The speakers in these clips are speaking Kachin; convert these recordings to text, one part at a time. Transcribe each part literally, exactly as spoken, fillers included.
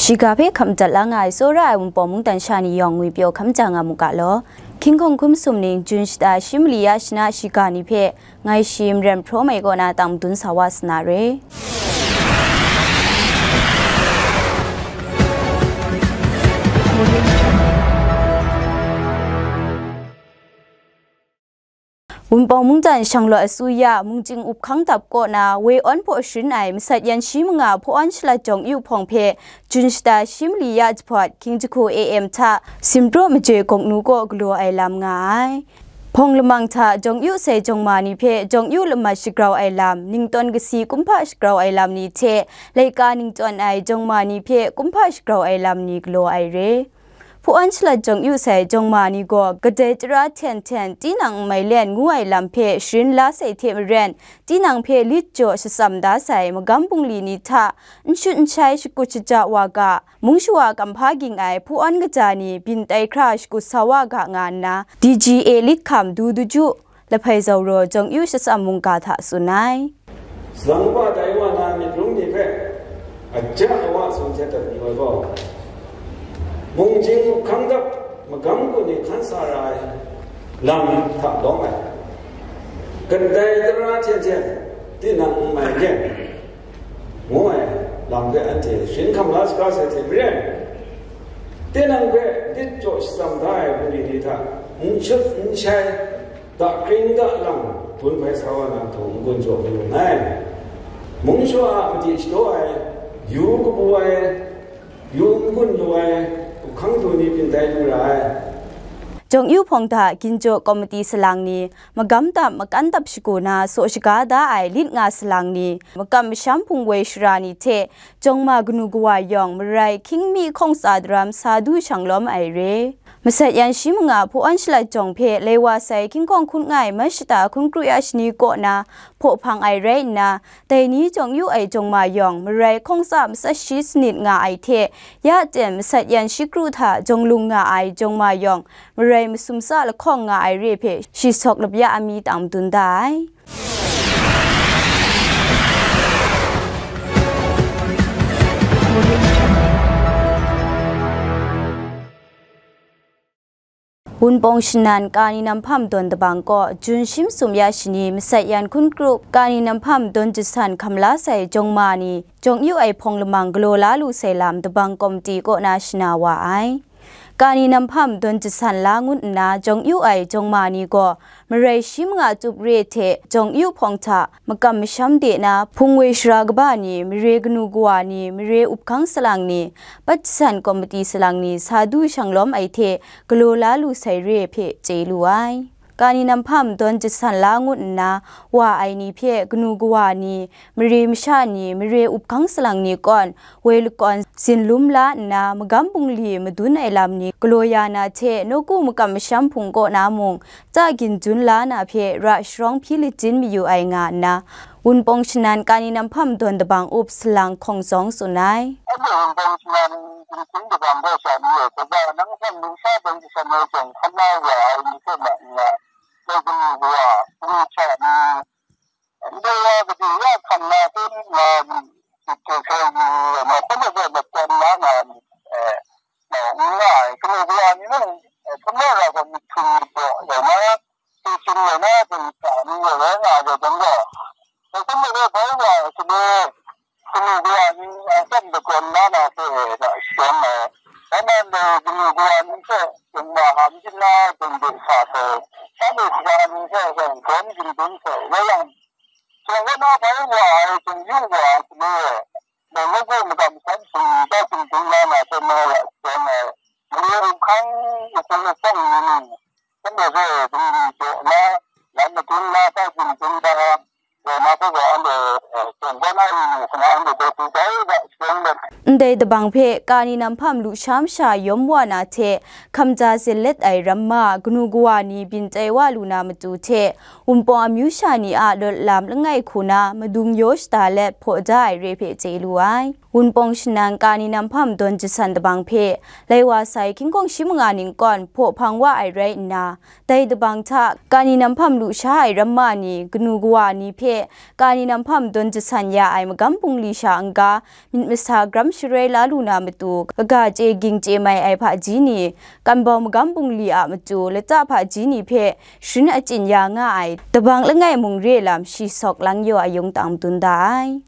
Shiga hpe hkam dat la nga ai tsawra ai Wunpawng mungdan sha ni yawng ngwi pyaw hkam ja nga mu ga law. Hkying hkawng hkum sum ning, Jun shata shi mali ya shana shiga ni hpe ngai shi maren hpraw mai kaw na tang madun sa wa sa na re. Wunpawng mungdan Shanglawt asuya Mungchying Up Hkang Dap kaw na woi awn hpaw sharin ai masat yan shi manga hpaw awn shalat jawng yu hpawng hpe Jun shata shi mali ya jahpawt hkying jahku A M hta Simpraw Majoi Gawknu kaw galaw ai lam nga ai. Hpawng lamang hta jawng yu sai jawng ma ni hpe jawng yu lamat shagrau ai lam, ningtawn kasi kumhpa shagrau ai lam ni hte laika ningtawn ai jawng ma ni hpe kumhpa shagrau ai lam ni galaw ai re. Hpaw awn shalat jawng yu sai jawng ma ni gaw kadai tara hten hten tinang n mai len ngu ai lam hpe sharin la sai hte maren, tinang hpe lit jaw shatsam da sai magam bungli ni hta n shut n shai shakut shaja wa ga, mung shawa kamhpa ging ai hpaw awn kaja ni byin tai hkra shakut sa wa ga nga nna, D G A lit hkam Du Daju, Lahpai Zauraw jawng yu shatsam mungga hta tsun ai. Salang kaba tai wa na myit rung ni hpe aja awa tsun htet dat ni ai gaw, Mungchying Up Hkang Dap magam kaw ni hkan sa ra ai lam hta lawng ai, kadai tara hten hten tinang n mai gen, ngu ai lam hpe anhte sharin hkam la saga sai hte maren, tinang hpe lit jaw shatsam da ai bungli ni hta n shut n shai, dakring dalang gun hpai sa wa na htung n-gun jaw mayu nngai. Mung shawa a madi shadaw ai, yu kabu ai, yu n-gun lu ai, up hkang du ni byin tai lu ra ai. Jawng yu hpawng hta ginjaw komiti salang ni, magam dap makan dap shagu na saw shaga da ai lit nga salang ni, makam masham hpung woi shara ni hte jawng ma kanu kawa yawng marai hkying mi hkawng tsa daram sa du shang lawm ai re. Masat yan shi manga hpaw awn shalat jawng hpe lai wa sai hkying hkawng hkun nga ai Mashata hkun kru ya shani kaw na hpaw hpang ai rai nna, dai ni jawng yu ai jawng ma yawng marai hkawng tsa matsat shi sanit nga ai hte, ya ten masat yan shi kru hta jawng lung nga ai jawng ma yawng marai masum tsa lahkawng nga ai re hpe shi sawk lapya a mi tang madun da ai. Wunpawng Shanan Kani Nam Hpam Dawn Dabang kaw Jun shi masum ya shani masat yan hkun kru Kani Nam Hpam dawn jasan hkam la sai jawng ma ni jawng yu ai hpawng lamang galaw la lu sai lam dabang komiti kaw na shana wa ai. Kani Nam Hpam dawn jasan la ngut nna jawng yu ai jawng ma ni gaw marai shi manga tup re hte jawng yu hpawng hta makam masham de na hpung woi shara kaba ni, mare kanu kawa ni, mare up hkang salang ni, pat jasan komiti salang ni sa du shang lawm ai hte galaw la lu sai re hpe chye lu ai. Kani Nam Hpam dawn jasan la ngut nna wa ai ni hpe kanu kawa ni, mare masha ni, mare up hkang salang ni kawn woi lakawn zinlum la nna magam bungli madun ai lam ni galaw ya na hte nawku makam masham hpung kaw na mung tsa ginjun la na hpe ra sharawng hpyi lajin mayu ai nga nna, Wunpawng Shanan Kani Nam Hpam dawn dabang up salang hkawng zawng tsun ai. Anhte Wunpawng Shanan ginjun dabang hpe sha ni e, kaga nang hkan ningsha dawn jasan ai jawng hkan la wa ai ni hpe ma nna, dai kanu kawa, kanu hta ni, ndai wa madu ya hkam na hte nga ni, myit hte hkrai ni, ma hpe mazaw mat tawn la nga ni, eh, nga ai, kanu kawa ni mung, eh, hpung law ra gaw myit htum myit daw, rai na, hpung htum rai na, hpung hta ni rai nga ai dai jang gaw, dai hpung majaw bai wa ai shaloi, kanu kawa ni, a, tsawm lagawn la na hte e, ga shadawn ai. Dai nan dai kanu kawa ni hte, jawng ma ham ginla jawng de sa sai, shanhte sara ni hte gaw, gawn ginbun sai, rai yang, jawng kaw na bai wa ai jawng yu wa ai shaloi e, dai nawku makam masham hpung ni ta ginbun la na hte mai ra shadawn ai. Mare up hkang, up hkang ni ning, shanhte hpe bungli jaw na, lam madun na, ta ginbun na, Ndai dabang hpe Kani Nam Hpam lusha masha yawm wa na hte hkamja zen let ai ramma kanu kawa ni byin tai wa lu na matu hte, Wunpawng amyu sha ni a lawt lam langai hku na madung yaw shada let hpaw da ai re hpe chye lu ai. Wunpawng Shanang Kani Namhpam Dawn Jasan Tabang hpe lai wa sai hkying hkawng shi manga ning kawn hpaw hpang wa ai rai nna, dai tabang hta Kani Namhpam lusha ai ramma ni, kanu kawa ni hpe Kani Namhpam dawn jasan ya ai magam bungli sha n-ga, myit masa gram sharoi la lu na matu, kaga chye ging chye mai ai hpaji ni, kanbau magam bungli a matu, lata hpaji ni hpe sharin achyin ya nga ai tabang langai mung re lam shi sawk lang yaw ayung tang madun da ai.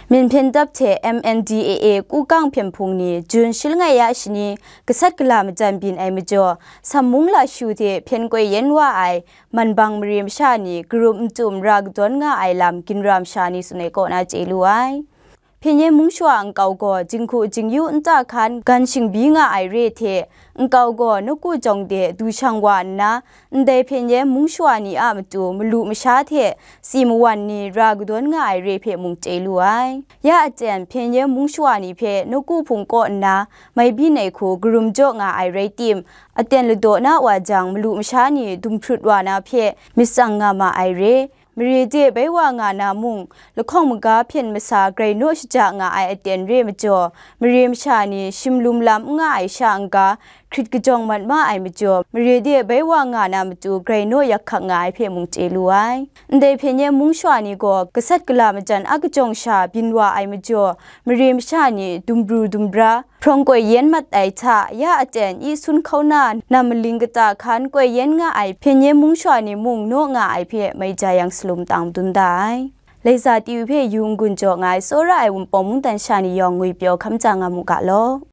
Myen hpyen dap hte M N D A A Kukang hpyen hpung ni Jun shi langai ya shani gasat gala majan byin ai majaw, Sammung Lashu hte hpyen koi yen wa ai manbang mare masha ni, karum n-tum ra kadawn nga ai lam ginra masha ni tsun ai kaw na chye lu ai. Hpyen yen mung shawa nkau gaw, jinghku jingyu nta hkan gan shingbi nga ai re hte, nkau gaw nawku jawng de du shang wa nna, ndai hpyen yen mung shawa ni a matu malu masha hte si mawan ni ra kadawn nga ai re hpe mung chye lu ai. Ya aten hpyen yen mung shawa ni hpe nawku hpung kaw nna mai byin ai hku karum jaw nga ai rai tim, aten ladaw na wa jang, malu masha ni dumhprut wa na hpe myit tsang nga ma ai re. Mare de bai wa nga na mung, lahkawng maga hpyen masa grai naw shaja nga ai aten re majaw, mare masha ni shim lum lam n nga ai sha n-ga, hkrit kajawng mat ma ai majaw, mare de bai wa nga na matu grai naw yak hkak nga ai hpe mung chye lu ai. Ndai hpyen yen mung shawa ni gaw gasat gala majan a kajawng sha byin wa ai majaw, mare masha ni dumbru dumbra, hprawng koi yen mat ai hta, ya aten i sun hkau na nam maling kata hkan koi yen nga ai hpyen yen mung shawa ni mung naw nga ai hpe mai ja yang salum tang dun da ai. Laiza T V hpe yu n-gun jaw nga ai tsawra ai Wunpawng mungdan sha ni yawng ngwipyaw hkam ja nga mu ga law.